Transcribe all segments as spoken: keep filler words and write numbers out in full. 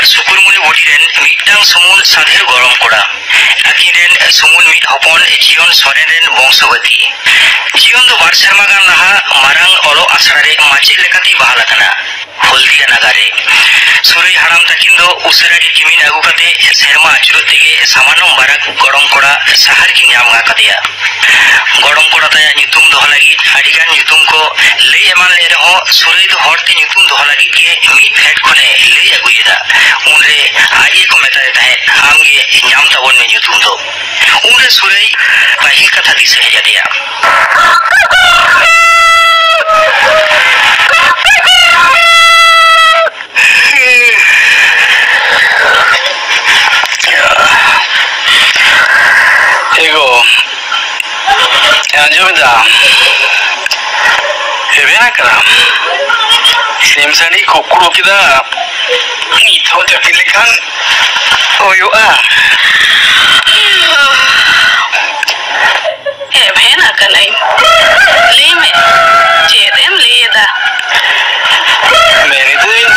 ᱥᱩᱠᱩᱨᱢᱩᱱᱤ ᱵᱩᱰᱷᱤ ᱨᱮᱱ ᱢᱤᱫᱴᱟᱝ ᱥᱩᱢᱩᱝ ᱥᱟᱫᱷᱮᱨ ᱜᱚᱲᱚᱢ ᱠᱚᱲᱟ᱾ ᱟᱹᱠᱤᱱ ᱨᱮᱱ ᱥᱩᱢᱩᱝ ᱢᱤᱫ ᱦᱚᱯᱚᱱ ᱡᱤᱭᱚᱱ ᱥᱚᱨᱮᱱ ᱨᱮᱱ ᱵᱚᱝᱥᱚᱵᱚᱛᱤ᱾ ᱡᱤᱭᱚᱱ ᱫᱚ ᱵᱟᱨ ᱥᱮᱨᱢᱟ ᱜᱟᱱ ᱞᱟᱦᱟ ᱢᱟᱨᱟᱝ ᱚᱞᱚᱜ ᱟᱥᱲᱟ ᱨᱮ ᱢᱟᱪᱮᱫ ᱞᱮᱠᱟᱛᱮᱭ ᱵᱟᱦᱟᱞ ᱟᱠᱟᱱᱟ᱾ ᱦᱚᱞᱫᱤᱭᱟ ᱱᱟᱜᱟᱨ ᱨᱮ᱾ ᱥᱩᱨᱟᱹᱭ ᱦᱟᱲᱟᱢ ᱛᱟᱹᱠᱤᱱ ᱫᱚ ᱩᱥᱟᱹᱨᱟ ᱜᱮ ᱠᱤᱢᱤᱱ ᱟᱹᱜᱩ ᱠᱟᱛᱮ ᱥᱮᱨᱢᱟ ᱟᱹᱪᱩᱨᱚᱜ ᱛᱮᱜᱮ ᱥᱟᱢᱟᱱᱚᱢ ᱵᱟᱨᱟᱠ ᱜᱚᱲᱚᱢ ᱠᱚᱲᱟ ᱥᱟᱦᱟᱨ ᱠᱤᱱ ᱧᱟᱢ ᱟᱠᱟᱫᱮᱭᱟ᱾ ᱜᱚᱲᱚᱢ ᱠᱚᱲᱟ ᱛᱟᱭᱟᱜ ᱧᱩᱛᱩᱢ ᱫᱚᱦᱚ ᱞᱟᱹᱜᱤᱫ ᱟᱹᱰᱤᱜᱟᱱ ᱧᱩᱛᱩᱢ ᱠᱚ ᱞᱟᱹᱭ ᱮᱢᱟᱱ ᱞᱮ ᱨᱮᱦᱚᱸ, ᱥᱩᱨᱟᱹᱭ ᱫᱚ ᱦᱚᱲᱛᱮ ᱧᱩᱛᱩᱢ ᱫᱚᱦᱚ ᱞᱟᱹᱜᱤᱫ ᱜᱮ ᱢᱤᱫ ᱯᱷᱮᱰ ᱠᱷᱚᱱᱮ ᱞᱟᱹᱭ ᱟᱹᱜᱩᱭᱮᱫᱟ᱾ ᱩᱱᱨᱮ ᱟᱡ ᱜᱮᱠᱚ ᱢᱮᱛᱟᱭ ᱛᱟᱦᱮᱸᱫ, "ᱟᱢᱜᱮ ᱧᱟᱢ ᱛᱟᱵᱚᱱ ᱢᱮ ᱧᱩᱛᱩᱢ ᱫᱚ᱾" ᱩᱱᱨᱮ ᱥᱩᱨᱟᱹᱭ ᱯᱟᱹᱦᱤᱞ ᱠᱟᱛᱷᱟ ᱫᱤᱥᱟᱹ ᱦᱮᱡ ᱟᱫᱮᱭᱟ᱾ ᱮ ᱜᱚ, ᱟᱸᱡᱚᱢ ᱮᱫᱟᱢ? ᱮᱵᱷᱮᱱ ᱟᱠᱟᱱᱟᱢ? ᱥᱤᱢ ᱥᱟᱺᱰᱤ ᱠᱩᱠᱲᱩ ᱠᱮᱫᱟ᱾ ᱱᱤᱛ ᱦᱚᱸ ᱡᱟᱹᱯᱤᱫ ᱞᱮᱠᱷᱟᱱ ᱦᱩᱭᱩᱜᱼᱟ᱾ ᱮᱵᱷᱮᱱ ᱟᱠᱟᱱᱟᱹᱧ᱾ ᱞᱟᱹᱭ ᱢᱮ, ᱪᱮᱫ ᱮᱢ ᱞᱟᱹᱭ ᱮᱫᱟ? ᱢᱮᱱᱮᱫᱟᱹᱧ,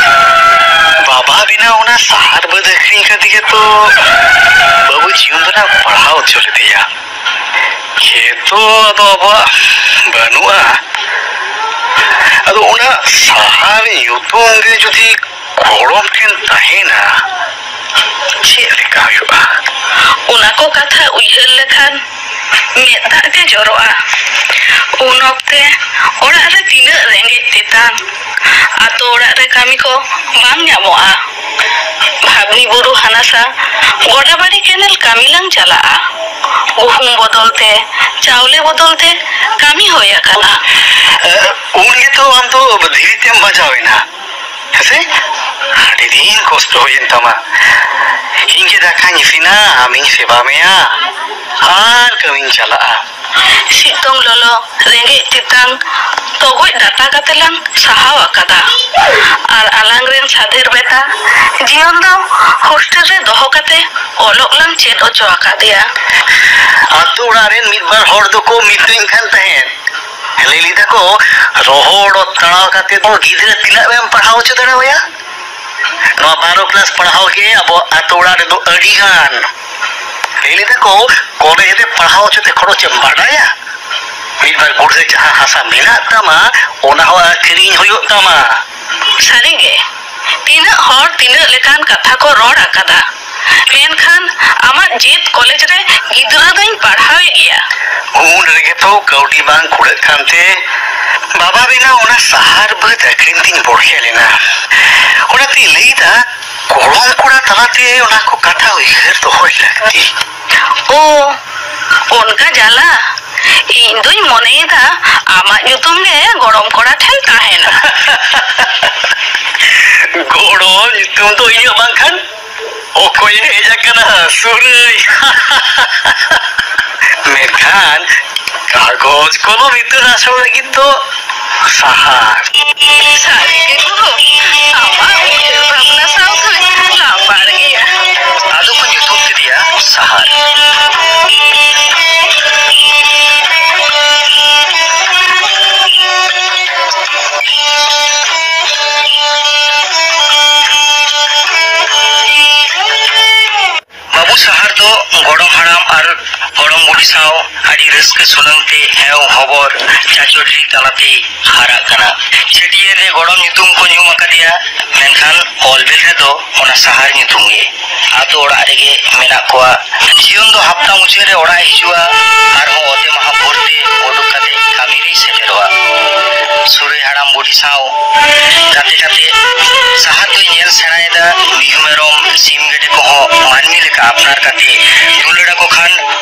ᱵᱟᱵᱟ ᱵᱮᱱᱟᱣ ᱚᱱᱟ ᱥᱟᱦᱟᱨ ᱵᱟᱹᱫᱽ ᱟᱹᱠᱷᱨᱤᱧ ᱠᱟᱛᱮ ᱜᱮᱛᱚ ᱵᱟᱹᱵᱩ ᱡᱤᱭᱚᱱ ᱫᱚ ᱱᱟᱜ ᱯᱟᱲᱦᱟᱣ ᱦᱚᱪᱚ ᱞᱮᱫᱮᱭᱟ᱾ ᱠᱷᱮᱛ ᱫᱚ ᱟᱫᱚ ᱟᱵᱚᱣᱟᱜ ᱵᱟᱹᱱᱩᱜᱼᱟ᱾ ᱟᱫᱚ ᱚᱱᱟ ᱥᱟᱦᱟᱨ ᱧᱩᱛᱩᱢ ᱜᱮ ᱡᱩᱫᱤ ᱜᱚᱲᱚᱢ ᱴᱷᱮᱱ ᱛᱟᱦᱮᱱᱟ, ᱪᱮᱫ ᱞᱮᱠᱟ ᱦᱩᱭᱩᱜᱼᱟ? ᱚᱱᱟ ᱠᱚ ᱠᱟᱛᱷᱟ ᱩᱭᱦᱟᱹᱨ ᱞᱮᱠᱷᱟᱱ ᱢᱮᱫ ᱫᱟᱜ ᱜᱮ ᱡᱚᱨᱚᱜᱼᱟ᱾ ᱩᱱ ᱚᱠᱛᱮ ᱚᱲᱟᱜ ᱨᱮ ᱛᱤᱱᱟᱹᱜ ᱨᱮᱸᱜᱮᱡ ᱛᱮᱛᱟᱝ, ᱟᱛᱳ ᱚᱲᱟᱜ ᱨᱮ ᱠᱟᱹᱢᱤ ᱠᱚ ᱵᱟᱝ ᱧᱟᱢᱚᱜᱼᱟ᱾ ᱵᱷᱟᱵᱽᱱᱤ ᱵᱩᱨᱩ ᱦᱟᱱᱟᱥᱟ ᱜᱚᱰᱟᱵᱟᱲᱤ ᱠᱮᱱᱮᱞ ᱠᱟᱹᱢᱤ ᱞᱟᱝ ᱪᱟᱞᱟᱜᱼᱟ᱾ ᱜᱩᱦᱩᱢ ᱵᱚᱫᱚᱞ ᱛᱮ, ᱪᱟᱣᱞᱮ ᱵᱚᱫᱚᱞ ᱛᱮ ᱠᱟᱹᱢᱤ ᱦᱩᱭ ᱟᱠᱟᱱᱟ᱾ ᱮ, ᱩᱱ ᱜᱮᱛᱚ ᱟᱢ ᱫᱚ ᱫᱷᱤᱨᱤ ᱛᱮᱢ ᱵᱟᱡᱟᱣ ᱮᱱᱟ, ᱦᱮᱸᱥᱮ? ᱟᱹᱰᱤ ᱫᱤᱱ ᱠᱚᱥᱴᱚ ᱦᱩᱭᱮᱱ ᱛᱟᱢᱟ᱾ ᱤᱧ ᱜᱮ ᱫᱟᱠᱟᱧ ᱤᱥᱤᱱᱟ, ᱟᱢᱤᱧ ᱥᱮᱵᱟ ᱢᱮᱭᱟ, ᱟᱨ ᱠᱟᱹᱢᱤᱧ ᱪᱟᱞᱟᱜᱼᱟ᱾ ᱥᱤᱛᱩᱝ ᱞᱚᱞᱚ, ᱨᱮᱸᱜᱮᱡ ᱛᱮᱛᱟᱝ, ᱛᱚᱜᱚᱡ ᱰᱟᱴᱟ ᱠᱟᱛᱮ ᱞᱟᱝ ᱥᱟᱦᱟᱣ ᱟᱠᱟᱫᱟ᱾ ᱟᱨ ᱟᱞᱟᱝ ᱨᱮᱱ ᱥᱟᱫᱷᱮᱨ ᱵᱮᱴᱟ ᱡᱤᱭᱚᱱ ᱫᱚ ᱦᱳᱥᱴᱮᱞ ᱨᱮ ᱫᱚᱦᱚ ᱠᱟᱛᱮ ᱚᱞᱚᱜ ᱞᱟᱝ ᱪᱮᱫ ᱦᱚᱪᱚ ᱟᱠᱟᱫᱮᱭᱟ᱾ ᱟᱛᱳ ᱚᱲᱟᱜ ᱨᱮᱱ ᱢᱤᱫ ᱵᱟᱨ ᱦᱚᱲ ᱫᱚᱠᱚ ᱢᱤᱛᱟᱹᱧ ᱠᱟᱱ ᱛᱟᱦᱮᱸᱫ, ᱞᱟᱹᱭ ᱞᱮᱫᱟ ᱠᱚ, ᱨᱚᱦᱚᱲ ᱚᱛ ᱛᱟᱲᱟᱣ ᱠᱟᱛᱮ ᱫᱚ ᱜᱤᱫᱽᱨᱟᱹ ᱛᱤᱱᱟᱹᱜ ᱮᱢ ᱯᱟᱲᱦᱟᱣ ᱦᱚᱪᱚ ᱫᱟᱲᱮᱣᱟᱭᱟ? ᱱᱚᱣᱟ ᱵᱟᱨ ᱠᱞᱟᱥ ᱯᱟᱲᱦᱟᱣ ᱜᱮ ᱟᱵᱚ ᱟᱛᱳ ᱚᱲᱟᱜ ᱨᱮᱫᱚ ᱟᱹᱰᱤ ᱜᱟᱱ᱾ ᱞᱟᱹᱭ ᱞᱮᱫᱟ ᱠᱚ, ᱠᱚᱞᱮᱡᱽ ᱨᱮ ᱯᱟᱲᱦᱟᱣ ᱦᱚᱪᱚᱛᱮ ᱠᱷᱚᱨᱚᱪ ᱮᱢ ᱵᱟᱰᱟᱭᱟ? ᱢᱤᱫ ᱵᱟᱨ ᱜᱩᱲᱦᱟᱹ ᱡᱟᱦᱟᱸ ᱦᱟᱥᱟ ᱢᱮᱱᱟᱜ ᱛᱟᱢᱟ, ᱚᱱᱟ ᱦᱚᱸ ᱟᱹᱠᱷᱨᱤᱧ ᱦᱩᱭᱩᱜ ᱛᱟᱢᱟ᱾ ᱥᱟᱹᱨᱤᱜᱮ, ᱛᱤᱱᱟᱹᱜ ᱦᱚᱲ ᱛᱤᱱᱟᱹᱜ ᱞᱮᱠᱟᱱ ᱠᱟᱛᱷᱟ ᱠᱚ ᱨᱚᱲ ᱟᱠᱟᱫᱟ, ᱢᱮᱱᱠᱷᱟᱱ ᱟᱢᱟᱜ ᱡᱮᱫ ᱠᱚᱞᱮᱡᱽ ᱨᱮ ᱜᱤᱫᱽᱨᱟᱹ ᱫᱚᱧ ᱯᱟᱲᱦᱟᱣᱮ ᱜᱮᱭᱟ᱾ ᱩᱱ ᱨᱮᱜᱮ ᱛᱚ ᱠᱟᱹᱣᱰᱤ ᱵᱟᱝ ᱠᱩᱲᱟᱹᱜ ᱠᱟᱱᱛᱮ ᱵᱟᱵᱟ ᱵᱮᱱᱟ ᱚᱱᱟ ᱥᱟᱦᱟᱨ ᱵᱟᱹᱫᱽ ᱟᱹᱠᱷᱨᱤᱧ ᱛᱤᱧ ᱵᱚᱲᱦᱮ ᱞᱮᱱᱟ᱾ ᱚᱱᱟᱛᱮᱧ ᱞᱟᱹᱭᱫᱟ, ᱜᱚᱲᱚᱢ ᱠᱚᱲᱟ ᱛᱟᱞᱟᱛᱮ ᱚᱱᱟ ᱠᱚ ᱠᱟᱛᱷᱟ ᱩᱭᱦᱟᱹᱨ ᱫᱚᱦᱚᱭ ᱞᱟᱹᱠᱛᱤ᱾ ᱳ, ᱚᱱᱠᱟ ᱡᱟᱞᱟ? ᱤᱧ ᱫᱩᱧ ᱢᱚᱱᱮᱭᱮᱫᱟ ᱟᱢᱟᱜ ᱧᱩᱛᱩᱢ ᱜᱮ ᱜᱚᱲᱚᱢ ᱠᱚᱲᱟ ᱴᱷᱮᱱ ᱛᱟᱦᱮᱱᱟ᱾ ᱜᱚᱲᱚᱢ ᱧᱩᱛᱩᱢ ᱫᱚ ᱤᱧᱟᱹᱜ ᱵᱟᱝᱠᱷᱟᱱ ᱚᱠᱚᱭᱮ ᱦᱮᱡ ᱟᱠᱟᱱᱟ? ᱥᱩᱨᱟᱹᱭ᱾ ᱢᱮᱱᱠᱷᱟᱱ ᱠᱟᱜᱚᱡᱽ ᱠᱚᱞᱚᱢ ᱤᱛᱟᱹ ᱟᱥᱚᱲ ᱞᱟᱹᱜᱤᱫ ᱫᱚ ᱥᱟᱦᱟᱨ᱾ ᱥᱟᱹᱨᱤ ᱜᱮ ᱜᱩᱨᱩ, ᱟᱢᱟᱜ ᱩᱭᱦᱟᱹᱨ ᱵᱷᱟᱵᱽᱱᱟ ᱥᱟᱶ ᱫᱚᱧ ᱞᱟᱯᱟᱲ ᱜᱮᱭᱟ᱾ ᱟᱫᱚ ᱠᱚ ᱧᱩᱛᱩᱢ ᱠᱮᱫᱮᱭᱟ ᱥᱟᱦᱟᱨ᱾ ᱵᱟᱹᱵᱩ ᱥᱟᱦᱟᱨ ᱫᱚ ᱜᱚᱲᱚᱢ ᱦᱟᱲᱟᱢ ᱟᱨ ᱜᱚᱲᱚᱢ ᱵᱩᱰᱷᱤ ᱥᱟᱶ ᱟᱹᱰᱤ ᱨᱟᱹᱥᱠᱟᱹ ᱥᱩᱱᱟᱹᱝ ᱛᱮ ᱦᱮᱣ ᱦᱚᱵᱚᱨ ᱪᱟᱪᱚᱰᱤ ᱛᱟᱞᱟᱛᱮᱭ ᱦᱟᱨᱟᱜ ᱠᱟᱱᱟ᱾ ᱪᱷᱟᱹᱴᱭᱟᱹᱨ ᱨᱮ ᱜᱚᱲᱚᱢ ᱧᱩᱛᱩᱢ ᱠᱚ ᱧᱩᱢ ᱟᱠᱟᱫᱮᱭᱟ, ᱢᱮᱱᱠᱷᱟᱱ ᱚᱞ ᱵᱤᱞ ᱨᱮᱫᱚ ᱚᱱᱟ ᱥᱟᱦᱟᱨ ᱧᱩᱛᱩᱢ ᱜᱮ᱾ ᱟᱛᱳ ᱚᱲᱟᱜ ᱨᱮᱜᱮ ᱢᱮᱱᱟᱜ ᱠᱚᱣᱟ᱾ ᱡᱤᱭᱚᱱ ᱫᱚ ᱦᱟᱯᱛᱟ ᱢᱩᱪᱟᱹᱫ ᱨᱮ ᱚᱲᱟᱜ ᱮ ᱦᱤᱡᱩᱜᱼᱟ, ᱟᱨᱦᱚᱸ ᱚᱛᱮ ᱢᱟᱦᱟ ᱵᱷᱳᱨ ᱛᱮ ᱩᱰᱩᱠ ᱠᱟᱛᱮ ᱠᱟᱹᱢᱤ ᱨᱮᱭ ᱥᱮᱴᱮᱨᱚᱜᱼᱟ᱾ ᱥᱩᱨᱟᱹᱭ ᱦᱟᱲᱟᱢ ᱵᱩᱰᱷᱤ ᱥᱟᱶ ᱜᱟᱛᱮ ᱠᱟᱛᱮ ᱥᱟᱦᱟᱨ ᱫᱚᱭ ᱧᱮᱞ ᱥᱮᱬᱟᱭᱮᱫᱟ᱾ ᱢᱤᱦᱩ ᱢᱮᱨᱚᱢ, ᱥᱤᱢ ᱜᱮᱰᱮ ᱠᱚᱦᱚᱸ ᱢᱟᱹᱱᱢᱤ ᱞᱮᱠᱟ ᱟᱯᱱᱟᱨ ᱠᱟᱛᱮ ᱫᱩᱞᱟᱹᱲ ᱟᱠᱚ ᱠᱷᱟᱱ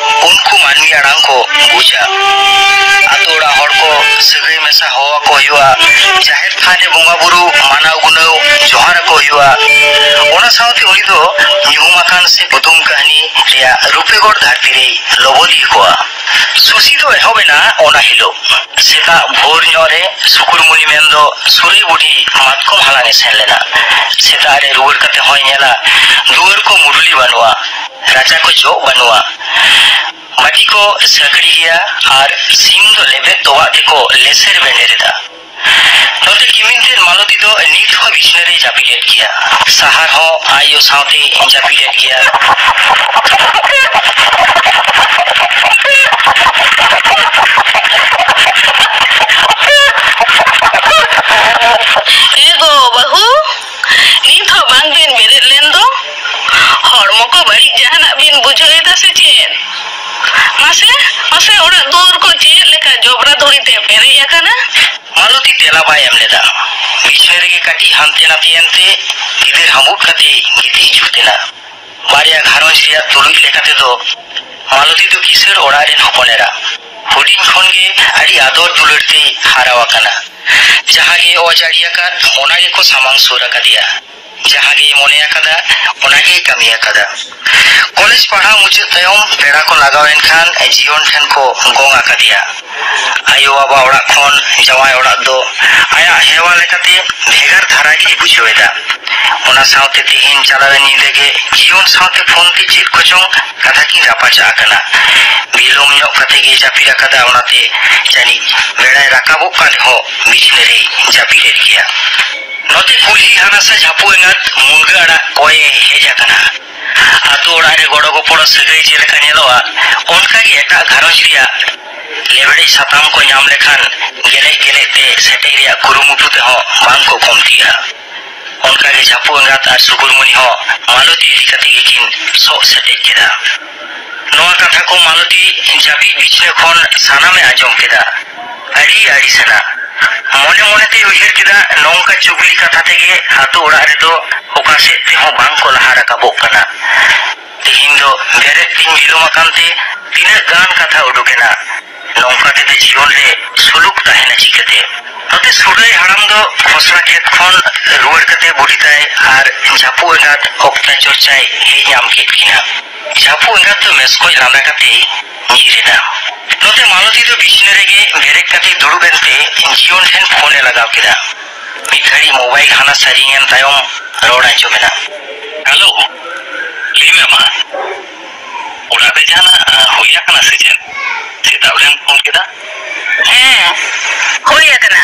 ᱩᱱᱠᱩ ᱢᱟᱹᱱᱢᱤ ᱟᱲᱟᱝ ᱠᱚ ᱵᱩᱡᱟ᱾ ᱟᱛᱳ ᱚᱲᱟᱜ ᱦᱚᱲ ᱠᱚ ᱥᱟᱹᱜᱟᱹᱭ ᱢᱮᱥᱟ ᱦᱚᱦᱚ ᱟᱠᱚ ᱦᱩᱭᱩᱜᱼᱟ᱾ ᱡᱟᱦᱮᱨ ᱛᱷᱟᱱ ᱨᱮ ᱵᱚᱸᱜᱟ ᱵᱩᱨᱩ ᱢᱟᱱᱟᱣ ᱜᱩᱱᱟᱹᱣ ᱡᱚᱦᱟᱨ ᱟᱠᱚ ᱦᱩᱭᱩᱜᱼᱟ᱾ ᱚᱱᱟ ᱥᱟᱶᱛᱮ ᱩᱱᱤ ᱫᱚ ᱧᱩᱦᱩᱢ ᱟᱠᱟᱱ ᱥᱮ ᱠᱩᱫᱩᱢ ᱠᱟᱹᱦᱱᱤ ᱨᱮᱭᱟᱜ ᱨᱩᱯᱮᱜᱚᱲ ᱫᱷᱟᱹᱨᱛᱤ ᱨᱮᱭ ᱞᱚᱵᱚᱫᱤᱭᱟᱹ ᱠᱚᱣᱟ᱾ ᱥᱩᱥᱤ ᱫᱚ ᱮᱦᱚᱵ ᱮᱱᱟ ᱚᱱᱟ ᱦᱤᱞᱳᱜ᱾ ᱥᱮᱛᱟᱜ ᱵᱷᱳᱨ ᱧᱚᱜ ᱨᱮ ᱥᱩᱠᱩᱨᱢᱩᱱᱤ ᱢᱮᱱᱫᱚ ᱥᱩᱨᱟᱹᱭ ᱵᱩᱰᱷᱤ ᱢᱟᱛᱠᱚᱢ ᱦᱟᱞᱟᱝ ᱮ ᱥᱮᱱ ᱞᱮᱱᱟ᱾ ᱥᱮᱛᱟᱜ ᱨᱮ ᱨᱩᱣᱟᱹᱲ ᱠᱟᱛᱮ ᱦᱚᱸᱭ ᱧᱮᱞᱟ, ᱫᱩᱣᱟᱹᱨ ᱠᱚ ᱢᱩᱰᱩᱞᱤ ᱵᱟᱹᱱᱩᱜᱼᱟ, ᱨᱟᱪᱟ ᱠᱚ ᱡᱚᱜ ᱵᱟᱹᱱᱩᱜᱼᱟ᱾ ᱵᱟᱹᱴᱤ ᱠᱚ ᱥᱟᱹᱠᱲᱤ ᱜᱮᱭᱟ ᱟᱨ ᱥᱤᱢ ᱫᱚ ᱞᱮᱵᱮᱫ ᱛᱚᱣᱟᱜ ᱛᱮᱠᱚ ᱞᱮᱥᱮᱨ ᱵᱮᱸᱰᱮᱨ ᱮᱫᱟ᱾ ᱱᱚᱛᱮ ᱠᱤᱢᱤᱱ ᱛᱮᱫ ᱢᱟᱞᱚᱛᱤ ᱫᱚ ᱱᱤᱛ ᱦᱚᱸ ᱵᱤᱪᱷᱱᱟᱹ ᱨᱮᱭ ᱡᱟᱹᱯᱤᱫ ᱮᱫ ᱜᱮᱭᱟ᱾ ᱥᱟᱦᱟᱨ ᱦᱚᱸ ᱟᱡ ᱭᱳ ᱥᱟᱶᱛᱮ ᱡᱟᱹᱯᱤᱫ ᱮᱫ ᱜᱮᱭᱟ᱾ ᱮ ᱜᱚ, ᱵᱟᱹᱦᱩ, ᱱᱤᱛ ᱦᱚᱸ ᱵᱟᱝ ᱵᱤᱱ ᱵᱮᱨᱮᱫ ᱞᱮᱱ ᱫᱚ? ᱦᱚᱲᱢᱚ ᱠᱚ ᱵᱟᱹᱲᱤᱡ ᱡᱟᱦᱟᱱᱟᱜ ᱵᱤᱱ ᱵᱩᱡᱷᱟᱹᱣ ᱮᱫᱟ ᱥᱮ ᱪᱮᱫ? ᱢᱟᱥᱮ, ᱢᱟᱥᱮ, ᱚᱲᱟᱜ ᱫᱩᱣᱟᱹᱨ ᱠᱚ ᱪᱮᱫ ᱞᱮᱠᱟ ᱡᱚᱵᱽᱨᱟ ᱫᱷᱩᱲᱤ ᱛᱮ ᱯᱮᱨᱮᱡ ᱟᱠᱟᱱᱟ? ᱢᱟᱞᱚᱛᱤ ᱛᱮᱞᱟ ᱵᱟᱭ ᱮᱢ ᱞᱮᱫᱟ᱾ ᱵᱤᱪᱷᱱᱟᱹ ᱨᱮᱜᱮ ᱠᱟᱹᱴᱤᱡ ᱦᱟᱱᱛᱮ ᱱᱟᱛᱮ ᱮᱱᱛᱮ ᱜᱤᱫᱟᱹᱨ ᱦᱟᱸᱵᱩᱫ ᱠᱟᱛᱮ ᱜᱤᱛᱤᱡ ᱡᱩᱛ ᱮᱱᱟ᱾ ᱵᱟᱨᱭᱟ ᱜᱷᱟᱨᱚᱸᱡᱽ ᱨᱮᱭᱟᱜ ᱛᱩᱞᱩᱡ ᱞᱮᱠᱟ ᱛᱮᱫᱚ ᱢᱟᱞᱚᱛᱤ ᱫᱚ ᱠᱤᱥᱟᱹᱬ ᱚᱲᱟᱜ ᱨᱮᱱ ᱦᱚᱯᱚᱱ ᱮᱨᱟ᱾ ᱦᱩᱰᱤᱧ ᱠᱷᱚᱱ ᱜᱮ ᱟᱹᱰᱤ ᱟᱫᱚᱨ ᱫᱩᱞᱟᱹᱲ ᱛᱮᱭ ᱦᱟᱨᱟᱣ ᱟᱠᱟᱱᱟ᱾ ᱡᱟᱦᱟᱸ ᱜᱮ ᱚ ᱡᱟᱹᱲᱤ ᱟᱠᱟᱫ, ᱚᱱᱟ ᱜᱮᱠᱚ ᱥᱟᱢᱟᱝ ᱥᱩᱨ ᱟᱠᱟᱫᱮᱭᱟ᱾ ᱡᱟᱦᱟᱸ ᱜᱮᱭ ᱢᱚᱱᱮ ᱟᱠᱟᱫᱟ, ᱚᱱᱟ ᱜᱮᱭ ᱠᱟᱹᱢᱤ ᱟᱠᱟᱫᱟ᱾ ᱠᱚᱞᱮᱡᱽ ᱯᱟᱲᱦᱟᱣ ᱢᱩᱪᱟᱹᱫ ᱛᱟᱭᱚᱢ ᱯᱮᱲᱟ ᱠᱚ ᱞᱟᱜᱟᱣ ᱮᱱ ᱠᱷᱟᱱ ᱡᱤᱭᱚᱱ ᱴᱷᱮᱱ ᱠᱚ ᱜᱚᱝ ᱟᱠᱟᱫᱮᱭᱟ᱾ ᱟᱭᱳ ᱵᱟᱵᱟ ᱚᱲᱟᱜ ᱠᱷᱚᱱ ᱡᱟᱶᱟᱭ ᱚᱲᱟᱜ ᱫᱚ ᱟᱭᱟᱜ ᱦᱮᱣᱟ ᱞᱮᱠᱟᱛᱮ ᱵᱷᱮᱜᱟᱨ ᱫᱷᱟᱨᱟ ᱜᱮᱭ ᱵᱩᱡᱷᱟᱹᱣ ᱮᱫᱟ᱾ ᱚᱱᱟ ᱥᱟᱶᱛᱮ ᱛᱮᱦᱮᱧ ᱪᱟᱞᱟᱣᱮᱱ ᱧᱤᱫᱟᱹ ᱜᱮ ᱡᱤᱭᱚᱱ ᱥᱟᱶᱛᱮ ᱯᱷᱳᱱ ᱛᱮ ᱪᱮᱫ ᱠᱚᱪᱚᱝ ᱠᱟᱛᱷᱟ ᱠᱤᱱ ᱨᱟᱯᱟᱪᱟᱜ ᱟᱠᱟᱱᱟ᱾ ᱵᱤᱞᱚᱢ ᱧᱚᱜ ᱠᱟᱛᱮ ᱜᱮ ᱡᱟᱹᱯᱤᱫ ᱟᱠᱟᱫᱟ, ᱚᱱᱟᱛᱮ ᱡᱟᱹᱱᱤᱡ ᱵᱮᱲᱟᱭ ᱨᱟᱠᱟᱵᱚᱜ ᱠᱟᱱ ᱨᱮᱦᱚᱸ ᱵᱤᱪᱷᱱᱟᱹ ᱨᱮᱭ ᱡᱟᱹᱯᱤᱫ ᱮᱫ ᱜᱮᱭᱟ᱾ ᱱᱚᱛᱮ ᱠᱩᱞᱦᱤ ᱦᱟᱱᱟ ᱥᱟ ᱡᱷᱟᱹᱯᱩ ᱮᱸᱜᱟᱛ ᱢᱩᱱᱜᱟᱹ ᱟᱲᱟᱜ ᱠᱚᱭᱮ ᱦᱮᱡ ᱟᱠᱟᱱᱟ᱾ ᱟᱛᱳ ᱚᱲᱟᱜ ᱨᱮ ᱜᱚᱲᱚ ᱜᱚᱯᱚᱲᱚ ᱥᱟᱹᱜᱟᱹᱭ ᱡᱮ ᱞᱮᱠᱟ ᱧᱮᱞᱚᱜᱼᱟ, ᱚᱱᱠᱟ ᱜᱮ ᱮᱴᱟᱜ ᱜᱷᱟᱨᱚᱸᱡᱽ ᱨᱮᱭᱟᱜ ᱞᱮᱵᱲᱮᱡ ᱥᱟᱛᱟᱢ ᱠᱚ ᱧᱟᱢ ᱞᱮᱠᱷᱟᱱ ᱜᱮᱞᱮᱡ ᱜᱮᱞᱮᱡ ᱛᱮ ᱥᱮᱴᱮᱡ ᱨᱮᱭᱟᱜ ᱠᱩᱨᱩᱢᱩᱴᱩ ᱛᱮᱦᱚᱸ ᱵᱟᱝ ᱠᱚ ᱠᱚᱢᱛᱤᱜᱼᱟ᱾ ᱚᱱᱠᱟ ᱜᱮ ᱡᱷᱟᱹᱯᱩ ᱮᱸᱜᱟᱛ ᱟᱨ ᱥᱩᱠᱩᱨᱢᱩᱱᱤ ᱦᱚᱸ ᱢᱟᱞᱚᱛᱤ ᱤᱫᱤ ᱠᱟᱛᱮ ᱜᱮᱠᱤᱱ ᱥᱚᱜ ᱥᱮᱴᱮᱡ ᱠᱮᱫᱟ᱾ ᱱᱚᱣᱟ ᱠᱟᱛᱷᱟ ᱠᱚ ᱢᱟᱞᱚᱛᱤ ᱡᱟᱹᱯᱤᱫ ᱵᱤᱪᱷᱱᱟᱹ ᱠᱷᱚᱱ ᱥᱟᱱᱟᱢᱮ ᱟᱸᱡᱚᱢ ᱠᱮᱫᱟ᱾ ᱟᱹᱰᱤ ᱟᱹᱲᱤᱥ ᱮᱱᱟ᱾ ᱢᱚᱱᱮ ᱢᱚᱱᱮ ᱛᱮᱭ ᱩᱭᱦᱟᱹᱨ ᱠᱮᱫᱟ, ᱱᱚᱝᱠᱟ ᱪᱩᱜᱽᱞᱤ ᱠᱟᱛᱷᱟ ᱛᱮᱜᱮ ᱟᱛᱳ ᱚᱲᱟᱜ ᱨᱮᱫᱚ ᱚᱠᱟ ᱥᱮᱫ ᱛᱮᱦᱚᱸ ᱵᱟᱝ ᱠᱚ ᱞᱟᱦᱟ ᱨᱟᱠᱟᱵᱚᱜ ᱠᱟᱱᱟ᱾ ᱛᱮᱦᱮᱧ ᱫᱚ ᱵᱮᱨᱮᱫ ᱛᱤᱧ ᱵᱤᱞᱚᱢ ᱟᱠᱟᱱ ᱛᱮ ᱛᱤᱱᱟᱹᱜ ᱜᱟᱱ ᱠᱟᱛᱷᱟ ᱩᱰᱩᱠ ᱮᱱᱟ᱾ ᱱᱚᱝᱠᱟ ᱛᱮᱫᱚ ᱡᱤᱭᱚᱱ ᱨᱮ ᱥᱩᱞᱩᱠ ᱛᱟᱦᱮᱱᱟ ᱪᱤᱠᱟᱹᱛᱮ? ᱱᱚᱛᱮ ᱥᱩᱰᱟᱹᱭ ᱦᱟᱲᱟᱢ ᱫᱚ ᱠᱷᱚᱥᱲᱟ ᱠᱷᱮᱛ ᱠᱷᱚᱱ ᱨᱩᱣᱟᱹᱲ ᱠᱟᱛᱮ ᱵᱩᱰᱤ ᱛᱟᱭ ᱟᱨ ᱡᱷᱟᱹᱯᱩ ᱮᱸᱜᱟᱛ ᱚᱠᱛᱟ ᱪᱚᱨᱪᱟᱭ ᱦᱮᱡ ᱧᱟᱢ ᱠᱮᱫ ᱠᱤᱱᱟ᱾ ᱡᱷᱟᱹᱯᱩ ᱮᱸᱜᱟᱛ ᱫᱚ ᱢᱮᱥᱠᱚᱡ ᱞᱟᱸᱫᱟ ᱠᱟᱛᱮᱭ ᱧᱤᱨ ᱮᱱᱟ᱾ ᱱᱚᱛᱮ ᱢᱟᱞᱚᱛᱤ ᱫᱚ ᱵᱤᱪᱷᱱᱟᱹ ᱨᱮᱜᱮ ᱵᱮᱨᱮᱫ ᱠᱟᱛᱮ ᱫᱩᱲᱩᱵ ᱮᱱᱛᱮ ᱡᱤᱭᱚᱱ ᱴᱷᱮᱱ ᱯᱷᱳᱱ ᱮ ᱞᱟᱜᱟᱣ ᱠᱮᱫᱟ᱾ ᱢᱤᱫ ᱜᱷᱟᱹᱲᱤᱡ ᱢᱳᱵᱟᱭᱤᱞ ᱦᱟᱱᱟ ᱥᱟ ᱨᱤᱝ ᱮᱱ ᱛᱟᱭᱚᱢ ᱨᱚᱲ ᱟᱸᱡᱚᱢ ᱮᱱᱟ᱾ ᱦᱮᱞᱳ, ᱞᱟᱹᱭ ᱢᱮ ᱢᱟ, ᱚᱲᱟᱜ ᱨᱮ ᱡᱟᱦᱟᱱᱟᱜ, ᱟᱸ, ᱦᱩᱭ ᱟᱠᱟᱱᱟ ᱥᱮ ᱪᱮᱫ? ᱥᱮᱛᱟᱜ ᱨᱮᱢ ᱯᱷᱳᱱ ᱠᱮᱫᱟ? ᱦᱮᱸ, ᱦᱩᱭ ᱟᱠᱟᱱᱟ᱾